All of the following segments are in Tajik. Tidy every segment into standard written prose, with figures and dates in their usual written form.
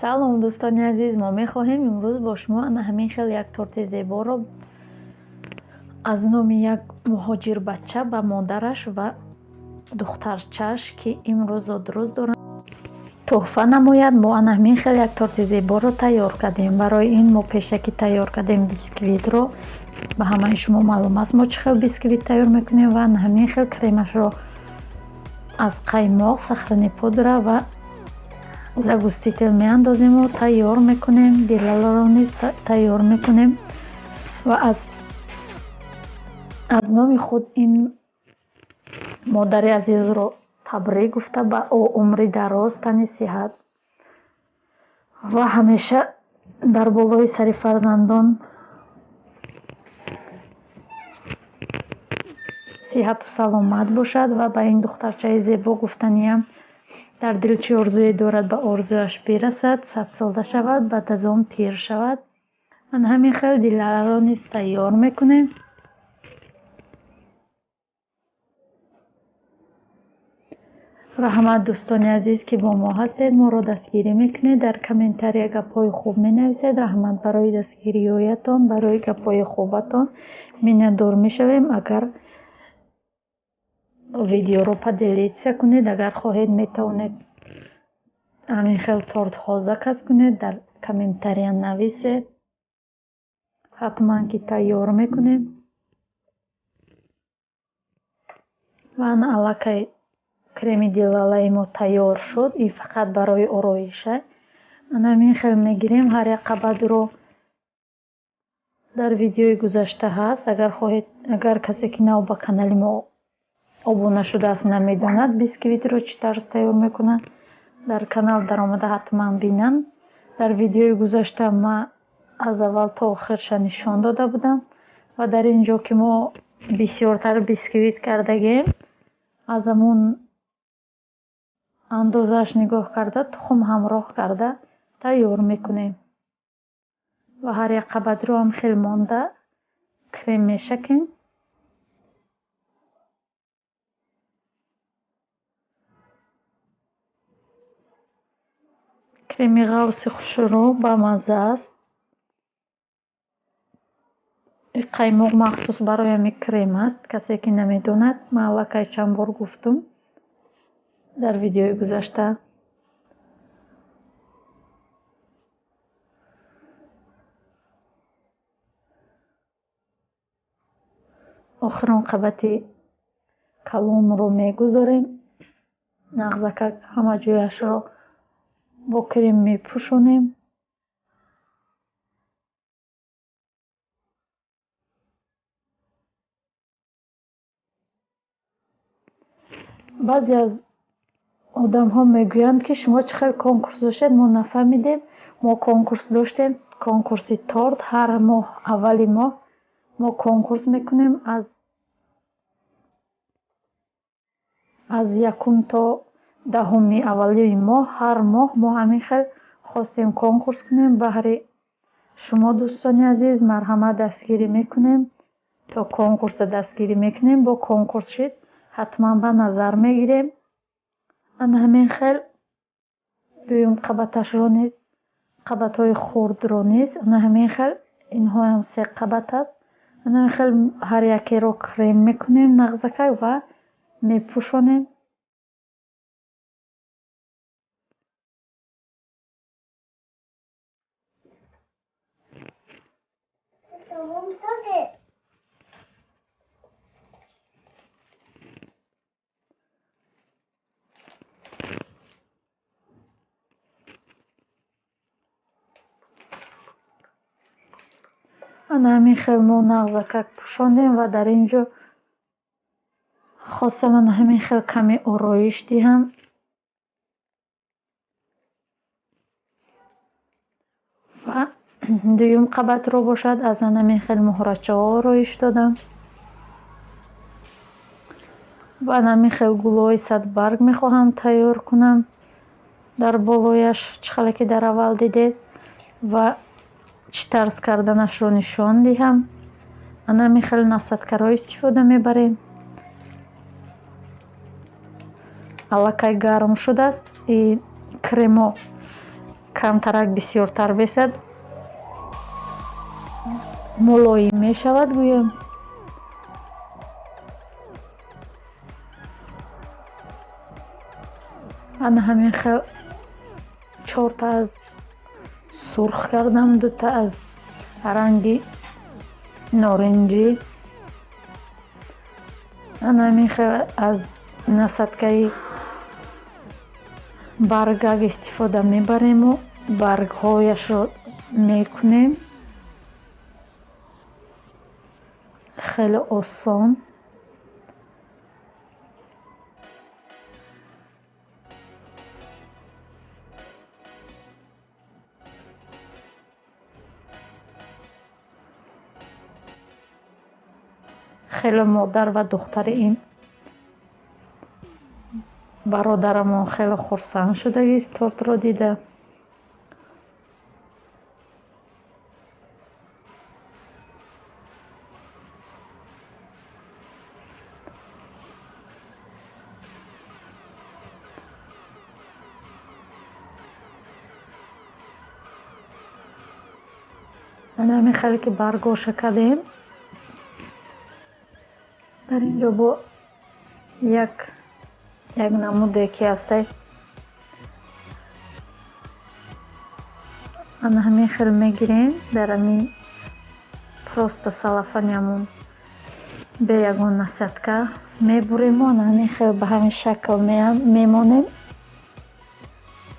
Салом, дӯстони азиз! Мо мехоҳем имрӯз бо шумо ана ҳамин хел як торти зеборо аз номи як муҳоҷирбача ба модараш ва духтарчааш, ки имрӯз зодрӯз доранд, тӯҳфа намояд. Мо ана ҳамин хел як торти зеборо тайёр кардем. Барои ин мо пешакӣ тайёр кардем бисквитро. Ба ҳамаи шумо маълум аст, мо чӣ хел бисквит тайёр мекунем, ва ана ҳамин хел кремашро аз қаймоқ, сахарный пудра ва загуститель меандозему тайёр мекунем. Дилаларо низ тайёр мекунем ва аз номи худ ин модари азизро табрик гуфта, ба ӯ умри дароз, тани сиҳат ва ҳамеша дар болои сари фарзандон сиҳату саломат бошад. Ва ба ин духтарчаи зебо гуфтаниям, дар дил чӣ орзуе дорад, ба орзуяш бирасад, 100-сола шавад, баъд аз он пир шавад. Ана ҳамин хел дилаларо низ тайёр мекунем. Раҳмат, дӯстони азиз, ки бо мо ҳастед, моро дастгирӣ мекунед, дар комментария гапҳои хуб менависед. Раҳмат барои дастгириҳоятон, барои гапҳои хубатон. Миннатдор мешавем, агар видеоро поделиться кунед. Агар хоҳед, метавонед ҳамин хел тортҳо заказ кунед, дар комментария нависед, ҳатман ки тайёр мекунем. Ва ана аллакай креми дилалаи мо тайёр шуд. Ин фақат барои ороиша. Ана ҳамин хел мегирем ҳар як қабатро. Дар видеои гузашта ҳаст. Агар хоҳед, агар касе, ки нав ба канали мо обуна шудааст, намедонад, бисквитро чӣ тарз тайёр мекунанд, дар канал даромада ҳатман бинанд. Дар видеои гузашта ма аз аввал то охирша нишон дода будам. Ва дар ин ҷо, ки мо бисёртар бисквит кардагем, аз ҳамун андозааш нигоҳ карда, тухм ҳамроҳ карда тайёр мекунем ва ҳар як қабатро ҳам хел монда крем мешакем. Креми ғафси хушрӯ, бамазза аст. Қаймоқ махсус барои ҳамин крем аст. Касе ки намедонад, ман аллакай чанд бор гуфтум дар видеои гузашта. Охирон қабати калонро мегузорем, нағзакак ҳама ҷояшро бо крем мепӯшонем. Баъзе аз одамҳо мегӯянд, ки шумо чӣ хел конкурс доштед, мо нафаҳмидем. Мо конкурс доштем, конкурси торт. Ҳар моҳ, аввали моҳ мо конкурс мекунем аз якум то 10-уми аввалии моҳ. Ҳар моҳ мо ҳамин хел хостем конкурс кунем. Баҳри шумо, дӯстони азиз, марҳамат, дастгирӣ мекунем. То конкурса дастгирӣ мекунем, бо конкурс шид, ҳатман ба назар мегирем. Ана ҳамин хел дуюм қабаташро низ, қабатҳои хурдро низ ана ҳамин хел, инҳоам се қабат аст, ана ҳамин хел ҳар якеро крем мекунем нағзакак ва мепӯшонем. Ана ҳамин хел мо нағзакак пӯшондем ва дар ин ҷо хостам ана ҳамин хел каме ороиш диҳам ва дуюм қабатро бошад, аз ана ҳамин хел муҳрачаҳо ороиш додам ва ана ҳамин хел гулҳои садбарг мехоҳам тайёр кунам дар болояш, чӣ хеле ки дар аввал дидед, ва чӣ тарз карданашро нишон диҳам. Ана ҳамин хел насадкаро истифода мебарем. Аллакай гарм шудааст и кремо. Камтарак бисёртар бесад, мулоим мешавад гӯям. Ана ҳамин хел чорта аз сурх кардам, дута аз ранги норинҷӣ. Ана ҳамин хел аз насадкаи баргак истифода мебарему баргҳояшро мекунем. Хеле осон. Хеле модар ва духтари ин бародарамон хеле хурсанд шудагист тортро дида. Ана ҳамин хеле ки баргоша кардем, дар ин ҷо бо як намуде ки ҳастай, ана ҳамин хел мегирем, дар ҳамин просто салафани ҳамон бе ягон насадка мебурему ана ҳамин хел ба ҳамин шакл мемонем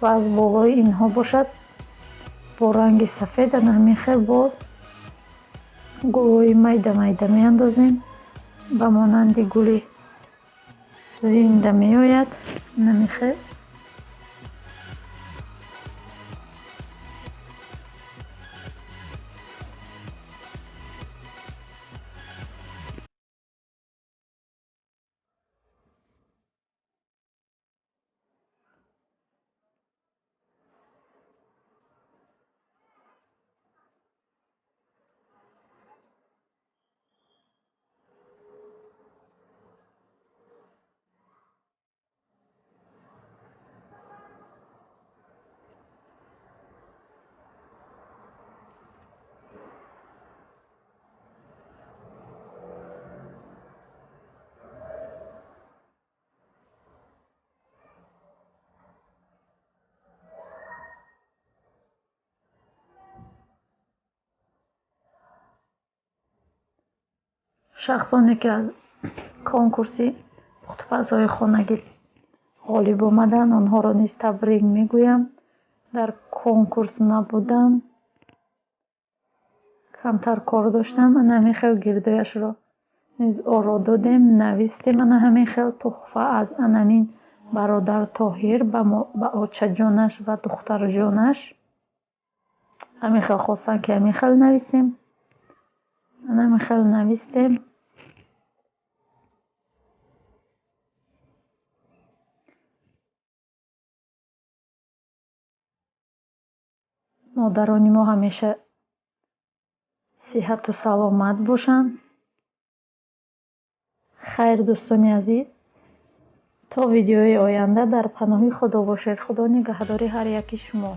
ва аз болои инҳо бошад бо ранги сафед ана ҳамин хел боз гулҳои майда майда меандозем, ба монанди гули зинда меояд. Ҳамин хел. Шахсоне ки аз конкурси пухтупазҳои хонагӣ ғолиб омаданд, онҳоро низ табрик мегӯям. Дар конкурс набудам, камтар кор доштам. Ана ҳамин хел гирдояшро низ оро додем, навистем. Ана ҳамин хел туҳфа аз анамин бародар Тоҳир ба очаҷонаш ва духтарҷонаш. Ҳамин хел хостанд, ки ҳамин хел нависем. Ана ҳамин хел навистем. Модарони мо ҳамеша сиҳату саломат бошанд. Хайр, дӯстони азиз, то видеои оянда дар паноҳи Худо бошед. Худо нигаҳдори ҳар яки шумо.